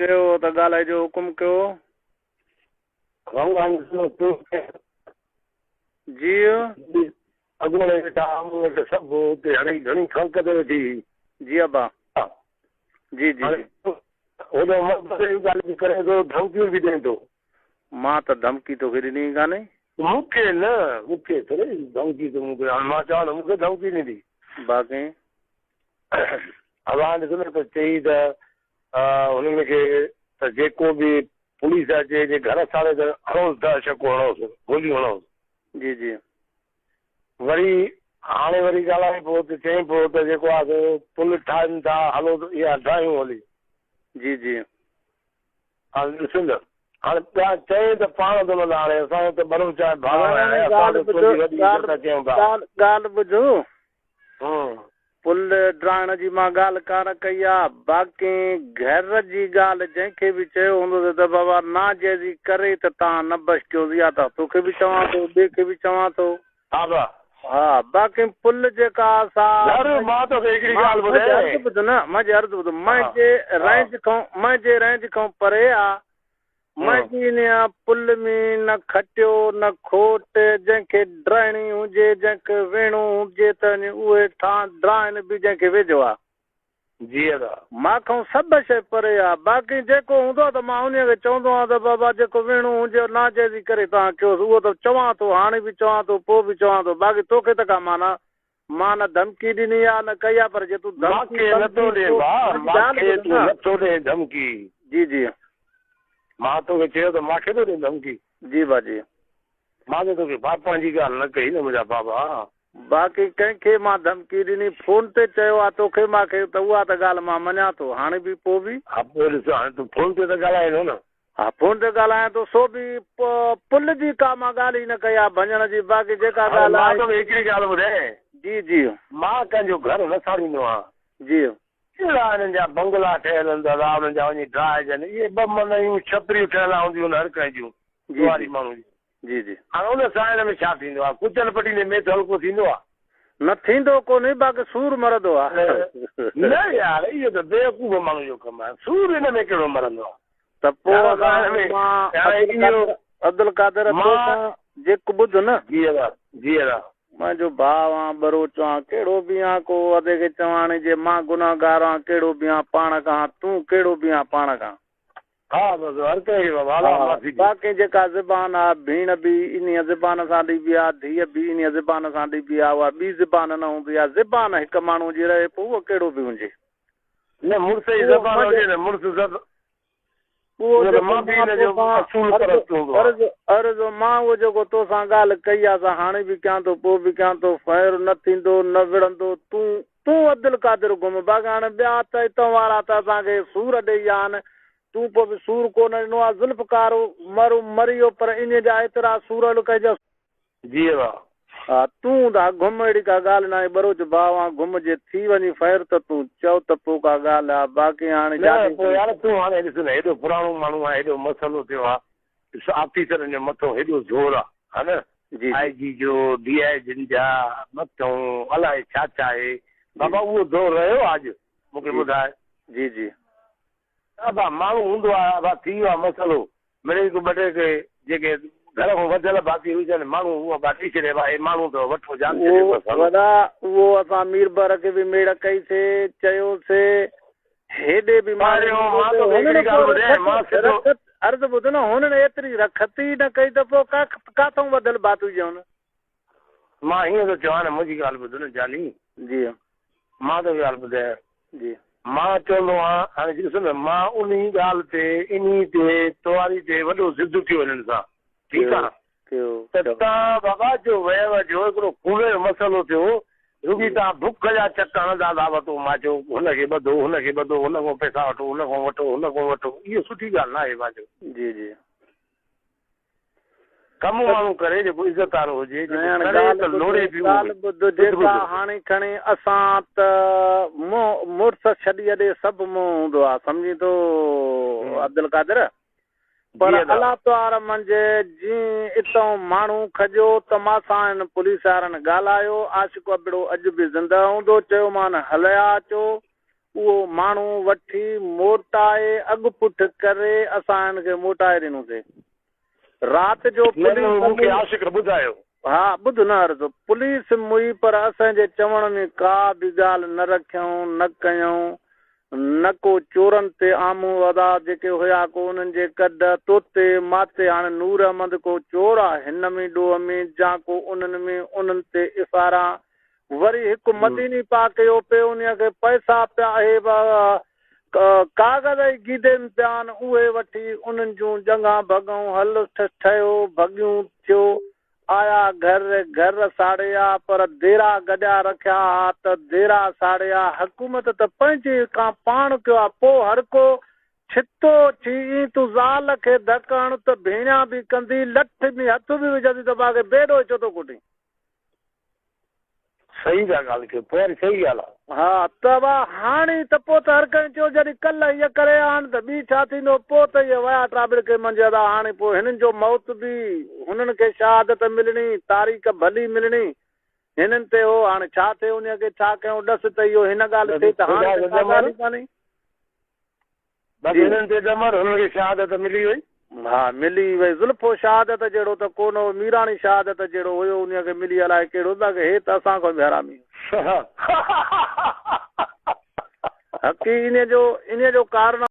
چيو هو ته ڳالهائي جو حڪم ڪيو. جي. اڳوڻي ويٺا مون وٽ سڀ اتي هڻي گهڻي خلقت ويٺي هئي. جي ابا جي جي جي. هوڏو مرد جون ڳالهيون به ڪرين ٿو ڌمڪيون به ڏين ٿو. مان ته ڌمڪي توکي ڏني ئي ڪانهي. مون کي نه مون کي ٿوري ڌمڪي ته مون کي هاڻي مان چوان ته مون کي ڌمڪي ڏيندي. باقي. ابا ڏس نه ته چئي ته هنن کي ته جيڪو به پوليس اچي جي گهر ساڙي ته هڻوس ڏهه شڪون هڻوس گوليون هڻوس. جي جي. وري هاڻي وري ڳالهائين پيو ته چئين پيو ته جيڪو آ سو پل ٺاهن ٿا هلو ته اها ڊاهيون هلي. جي جي. هاڻي ڏس نه هاڻي ٻيا چئين ته پاڻ ٿو مطلب هاڻي اسان جو ته ٻروچ آهي ڀاء هاڻي آهي اسان ڳالهه ته ٻڌ تنهنجي وڏي ڳالهه عزت ڪيون ٿا. ڳالهه ڳالهه ٻڌ. پل ڊاهڻ جي مان ڳالهه ڪانه ڪئي آ، باقي گهر جي ڳالهه جنهن کي به چيو هوندس ته بابا ناجائزي ڪري ته تان نه بشڪيوس اها ته توکي به چوان ٿو ٻئي کي به چوان ٿو. ها با. ها باقي پل جيڪا آ سا گهر مان توکي هڪڙي مان ڳالهه منهنجي عرض ٻڌايان. ٻڌ نه منهنجي عرض ٻڌ ها منهنجي ها. رينج کان منهنجي رينج کان پري آ منهنجي انهيء پل ۾ نه کٽيو نه کوٽ، جنهن کي ڊاهڻي هجي، جنهن کي ويهڻو هجي ته وڃي اهي ٺاهن ڊاهن به جنهن کي ويجهو آ. جي ادا. مان کان سڀ شيء پري آ. باقي جيڪو هوندو آ ته مان انهيء کي چوندو آهيان ته بابا جيڪو ويهڻو هجي ناجائزي ڪري توهان ڪيوس اهو ته چوان ٿو هاڻي به چوان ٿو پوء به چوان ٿو باقي توکي ته ڪا معنيٰ مان نه ڌمڪي ڏني آ نه ڪئي آ پر جي تون ڌمڪي مان کي نٿو سمجهين ڏين ٿو ڀاء منهنجي مان ڳالهه کي ٻڌ تون نه. نٿو ڏين ڌمڪي. جي جي. مان توکي چيو ته مان کي ٿو ڏين ڌمڪي. جي ڀاء جي. مان ته توکي ڀاء پنهنجي ڳالهه نه ڪئي نه منهنجا بابا. باقي ڪنهن کي مان ڌمڪي ڏني فون تي چيو آ توکي مان کي ته اها ته ڳالهه مان مڃان ٿو هاڻي به پوء به. ها پوء ڏس هاڻي تون فون تي ته ڳالهائين ٿو نه. ها فون تي ڳالهايان ٿو سو به پل جي ڪا مان ڳالهه ئي نه ڪئي آ ڀڃڻ جي باقي جيڪا هاڻي ڳالهه مان آهي. توکي هڪڙي ڳالهه ٻڌايان. جي جي. مان ڪنهن جو گهر نه ساڙيندو آهيان. جي. ڪهڙا هنن جا بنگلا ٺهيل آهن دادا انهن جا وڃي ڊاهجن اهي ٻه منيون ڇپريون ٺهيل هونديون آهن هر ڪنهن جون جي ڏوهاري جي ماڻهو جون. جي جي. هاڻي ان سان هن ۾ ڇا ٿيندو آهي ڪچل پٽيندي ميٿ هلڪو ٿيندو آهي. نه ٿيندو ڪونهي باقي سور مرندو آ. نه يار اهو ته بيوقوف ماڻهو جو ڪم آهي سور ان ۾ ڪهڙو مرندو آهي. ته پوء يار اسان هن هاڻي ۾ مان يار اهو عبدالقادر عبدالقادر مان توسان جيڪو ٻڌ نه. جي ادا جي ادا. منهنجو ڀاء آن ٻروچ آن ڪهڙو به آن ڪو ادي کي چواڻي جي مان گنهگار آن ڪهڙو به آن پاڻ کان تون ڪهڙو به آن پاڻ کان. ها بس هر ڪنهن کي بابا الله ها معافي ڏي. باقي جيڪا زبان آ ڀيڻ به انهيء زبان سان ڏبي آ ڌيء به انهيء زبان سان ڏبي آ اها ٻي زبان نه هوندي آ زبان هڪ ماڻهوء جي رهي پوء اهو ڪهڙو به هجي. نه مڙس جي اهو زبان منهنجو هجي نه مڙس زب اهو نه ته جيڪو مان به مان ان جو توسان اصول عرض پرست هوندو آهيان. عرض عرض مان اهو جيڪو توسان ڳالهه ڪئي آ سا هاڻي به ڪيان ٿو پوء به ڪيان ٿو خير نه ٿيندو نه وڙهندو تون تون عبدالقادر گم باقي هاڻي ٻيا ته اتان وارا ته اسان کي سور ڏئي ويا آهن تون پوء به سور ڪو نه ڏنو آ ذوالفقار مرحوم مري ويو پر انهيء جا ايترا سور لڪائي جا جي ادا. ها تون ته گم اهڙي ڪا ڳالهه ناهي ٻروچ ڀاء آن گم جي ٿي وڃي خير ته تون چئو ته پوء ڪا ڳالهه آ باقي هاڻي نه جاڏي پوء يار تون هاڻي ڏس نه هيڏو پراڻو ماڻهو آهين هيڏو مسئلو ٿيو آ ڏس آفيسرن جو مٿو هيڏو زور آ ها نه جي آء جي. جي جو ڊي I جن جا مٿو الائي ڇا ڇا آهي جي بابا اهو دور رهيو آ اڄ مون کي جي ٻڌاء. جي جي. ابا ماڻهو هوندو آ ابا ٿي ويو آ مسئلو مڙئي ڪو ٻه ٽي ڪي جيڪي گهر کان وڌيل ڀاتي هجن ماڻهو هو ابا ڏئي ڇڏي ابا هي ماڻهو اٿو وٺو جان اهو ڇڏيو بس هلو. وڏا اهو اسان ميربحر کي به ميڙ ڪئي سي چيو سي هيڏي به ماڻهو پهريون ڏنو مان سي توکي هنن هڪڙي پوء ڳالهه ٻڌايان رکت مان سڌو رکت عرض ٻڌ نه هنن ايتري رکت ئي نه ڪئي ته پوء ڪا ڪاٿئون وڌل ڀاتي هجن. مان هيئن ٿو چوان نه منهنجي ڳالهه ٻڌ نه جاني. جي. مان توکي ڳالهه ٻڌايان. جي. مان چوندو آهيان هاڻي ڏس نه مان انهي ڳالهه تي انهي تي تواري تي وڏو ضد ٿيو هنن سان ٺيڪ ڪيو آ ڪيو ته چئو. تان بابا جو ويو جو هڪڙو خون جو مسئلو ٿيو رڳي جي. تان بک جا چڪ هڻندا ٿا وتو مان چيو هن کي ٻڌو هن کي ٻڌو هن کان پئسا وٺو هن کان وٺو هن کان وٺو اهو سٺي ڳالهه ناهي مان چيو. جي جي. ڪم ماڻهو ڪري جيڪو عزت وارو هجي جيڪو سائڻ ڪري ڳالهه ته ٻڌ لوڙي به اهو ڳالهه ئي. ٻڌ ٻڌ جيڪا ٻڌ. هاڻي کڻي اسان ته منهن مڙس ڇڏي اڏي سڀ منهن هوندو آ سمجهين ٿو عبدالقادر پر جي ادا. الله توهار منجهه جين اتئون ماڻهو کڄيو ته مان سان هن پوليس وارن ڳالهايو عاشق ابڙو اڄ به زنده هوندو چيومان هليا اچو. اهو ماڻهو وٺي موٽائي اڳ پٺ ڪري اسان هن کي موٽائي ڏنوسي. رات جو نه نه پوليس مون کي مئي. عاشق ٻڌايو. ها ٻڌ نه عرض، پوليس مئي پر اسان جي چوڻ ۾ ڪا به ڳالهه نه رکيائون نه ڪيائون، نه ڪو چورن تي آمهون ادا جيڪي هيا ڪو انهن جي ڪڍ، توتي ماتي هاڻي نور احمد ڪو چور آ هن ۾ ڏوهه ۾ جا ڪو انهن ۾ انهن تي افاران وري هڪ مديني پاڪ جو پي انهيء کي پئسا پيا اهي ڪاغذ ئي گيدي ۾ پيا آهن اهي وٺي انهن جون ڄنگهان ڀڳئون هل ٺهيو ڀڳيون ٿيو آيا گهر گهر ساڙيا پر ديرا گڏيا رکيا ها ته ديرا ساڙيا حڪومت ته پنهنجي کان پاڻ ڪيو آ پو هر ڪو ڇتو ٿي اين تون زال کي ڌڪ هڻ ته ڀيڻيان به ڪندي لٺ ۾ هٿ به وجهندي ته باقي بي ڏوهي ڇو ٿو ڪٽين. صحيح ٿا ڳالهه ڪيو پوئر صحيح ڳالهه آ. ها ته وا هاڻي ته پوء ته هر ڪنهن چيو جڏهن ڪلهه هيء ڪري آن ته ٻي ڇا ٿيندو پوء ته اهي ويا ٽاٻڙڪي منجهه ادا هاڻي پوء هنن جو موت به هنن کي شهادت ملڻي تاريخ ڀلي ملڻي هنن تي هو هاڻي ڇا ٿئي انهيء کي ڇا ڪيون ڏس ته اهو هن ڳالهه ٿئي ته خدا هاڻي جو ته ڪا ڏمر ڳالهه ئي ڪانهي. بس جي. هنن تي ڏمر هنن کي شهادت ملي وئي. ها ملي وئي زلفو شهادت جهڙو ته ڪونه هو ميراڻي شهادت جهڙو هيو انهيء کي ملي الائي ڪهڙو باقي هي ته اسان کان به حرامي هو. حقي انهيء جو انهيء جو ڪارنامو.